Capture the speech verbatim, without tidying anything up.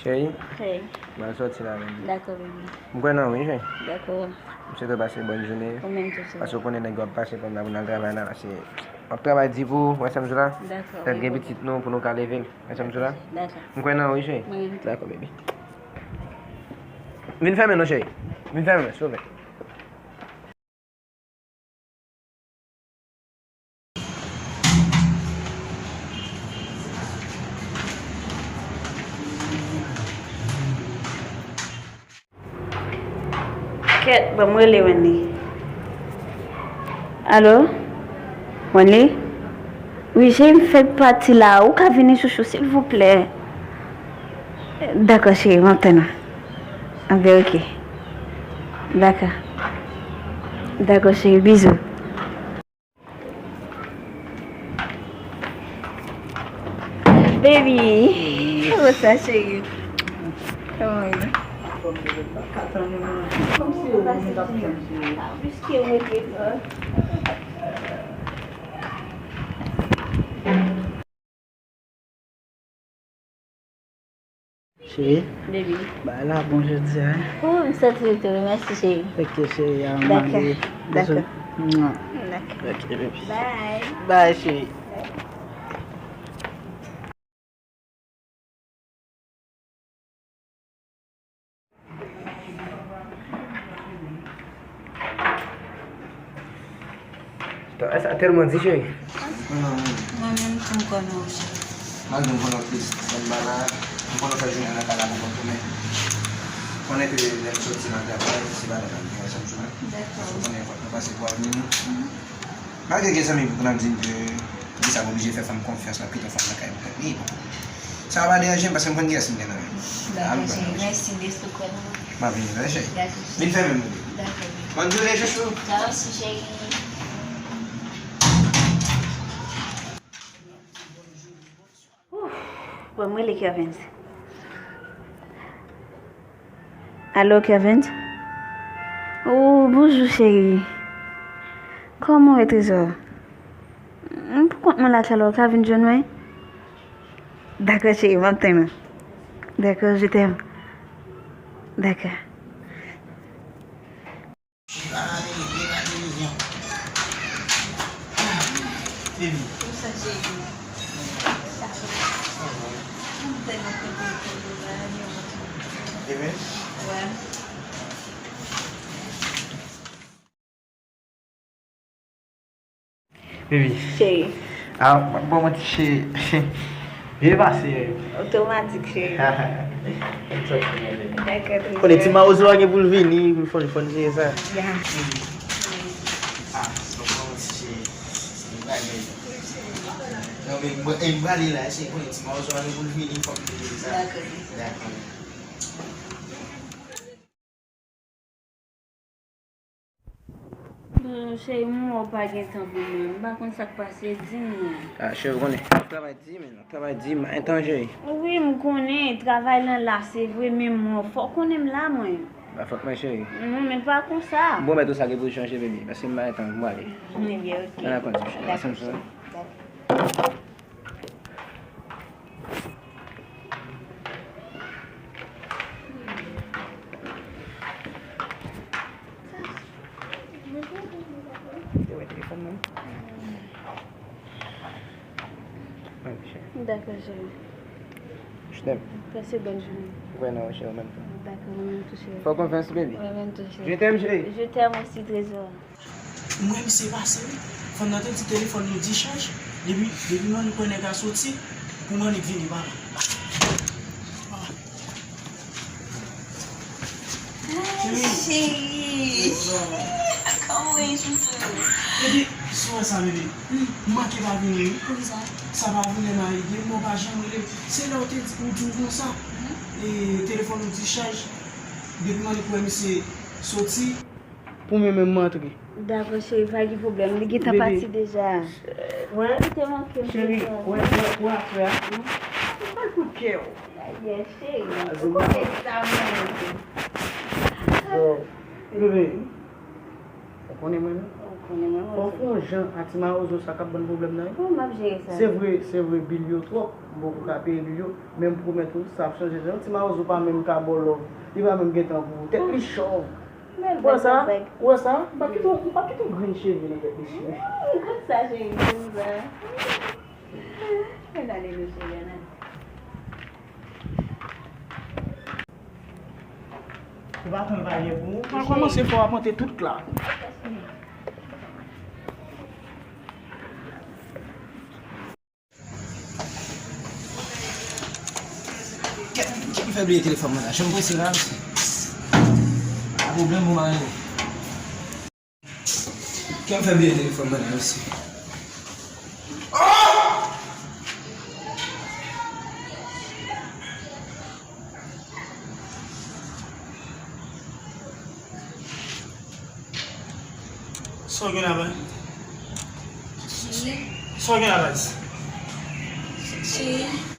Cheri, cheri, m al sòti la, baby. Dakò, baby. M kwè nan ou, wi, cheri. Dakò. M swete w pase bòn jounen. Ou menm tou, cheri. Paske w konnen nèg yo ap pase pa m la pou n al travay la, paske w ap travay di pou ou, wè sa m di w la? Dakò, wi, baby. Lè gen pitit nou, pou nou ka leve l, wè sa m di w la? Dakò. M kwè nan ou, wi, cheri. Mwen menm tou. Dakò, baby. Vin fèmen non, cheri. Vin fèmen, silvouplè. Kèt, ban m rele Wenley. Alo? Wenley? Wi, cheri, m fèk pati la. Ou ka vini, chouchou, silvouplè? Dakò, cheri, m ap tann ou. Anben, oke. Dakò. Dakò, cheri, bizou. Baby, kòman sa, cheri? Kòman w ye? Kòman w ye? Kòman w ye? Kòman w ye? Cheri, baby, bagay la bon jodi a, hein? Oh, m santi l tou, mèsi, cheri. Ok, cheri, a m ale. Dakò. Dakò. Ok, baby. Bye. Bye, cheri. Travay sa tèlman di, cheri. Mwen menm tou m konnen w, cheri. Malgre m konnen w plis, sèl bagay la, m konnen w fè jounen nan kay la pou kont ou, men konnen ke lè m soti nan travay, se pa travay m fè, sa m di w la. Dakò. Paske w konnen fòk nou pase pou avni nou. Malgre gen zanmi pou nan di m ke, di sa m oblije fè fanm konfyans, l ap kite yon fanm nan kay pou tèt li. Bon. Sa pa deranje m, paske m konn kiyès m gen nan men m. Dakò, cheri. Mèsi de sou kò nou. M ap vini, cheri. Dakò, cheri. Vin fè menm, bebe. Dakò. Bòn jounen, chouchou. Toi aussi, chérie. Ouf, bon, mwen rele Kervens. Alo, Kervens? Oh, bonjou, cheri. Kòman w ye, trezò? M pou kont mwen la, talè w ka vin jwenn mwen? Dakò, cheri, m ap tann ou. Dakò, je t'aime. Dakò. Baby. Cheri. Ah, m ap ba w manti, cheri. Byen pase. Otomatik, cheri. Dakò, trezò. Konnen ti mawozo a gen pou l vini, pou l fon, fon jere sa. Ya. Ah, m ap ba w manti, cheri. Se bagay. Non, men, m, e, m prale la, cheri, konnen ti mawozo a gen pou l vini, fòk m jere sa. Dakò. Dakò. Bon, cheri, m wè w pa gen tan pou mwen. M pa konn sa k pase, di m non. Ah, cheri, ou konnen. Travay di, men travay di, m pa gen tan, cheri. Wi, m konnen. Travay lan la, se vre, men m wè w. Fò w konnen m la, mwen. Ba fòk mwen, cheri. Non, men pa konsa. M pwomèt ou sa gen pou chanje, baby. Paske m pa gen tan, m prale. Ebyen, oke. Nan konn, cheri. Dakò, cheri. Dakò. Te wè telefòn nan? Wi, cheri. Dakò, cheri. Je t'aime. Pase bòn jounen. Wè, non, cheri, ou menm tou. Dakò, mwen menm tou, cheri. Fè w konfyans, baby. Mwen menm tou, cheri. Je t'aime, cheri. Je t'aime aussi, trezò. Mwen, misye pase, wi. Fanm nan te di telefòn nou dichaj. Depi, depi m annik wè nèg la soti, pou m annik vini, papa. Cheri. Cheri. Kòman w ye, chouchou? Epi, si w wè sa, bebe, m manke pa vini, wi. Poukisa? Sa pa vini nan ide m, mwen pa janm rele. Se lè w te di, ou di m konsa. E telefòn ou dichaj. Depi m annik wè misye soti. Pou mwen menm, m antre. Dakò, cheri, pa gen pwoblèm. Li gentan pati deja. Bebe. Ou te manke m, cheri, cheri. Wè, wè, wè, frè a. Ou pa kout kè w. Yes, cheri. Ou konnen li ta mwen. Bon, bebe. Ou konnen mwen menm? Ou konnen mwen menm. Fò w fè yon jan a ti mawozo sa k ap ban n pwoblèm nan, wi. Bon, m ap jere sa. Se vre, se vre, bil yo twòp. Bon, ou ka peye bil yo, men m pwomèt ou, sa ap chanje. Jan ti mawozo pa menm ka ba w love, li pa menm gen tan pou ou. Tèt li cho. Ou wè sa? Ou wè sa? M pa kite w, m pa kite w grenn cheve nan tèt li, cheri. Kout sa, cheri, kout sa. Ann ale, nou, cheri, ann ale. Ou pa konn pa gen pou ou. Mwen kòmanse fè w ap monte tout la. Kè, kè m fè bliye telefòn mwen la. Jan m prese la, mesye. Pwoblèm pou mari m. Kè m fè bliye telefòn mwen la, mesye. Oh! Sa w gen la, baz? Ki? Sa w gen la, baz? Ki?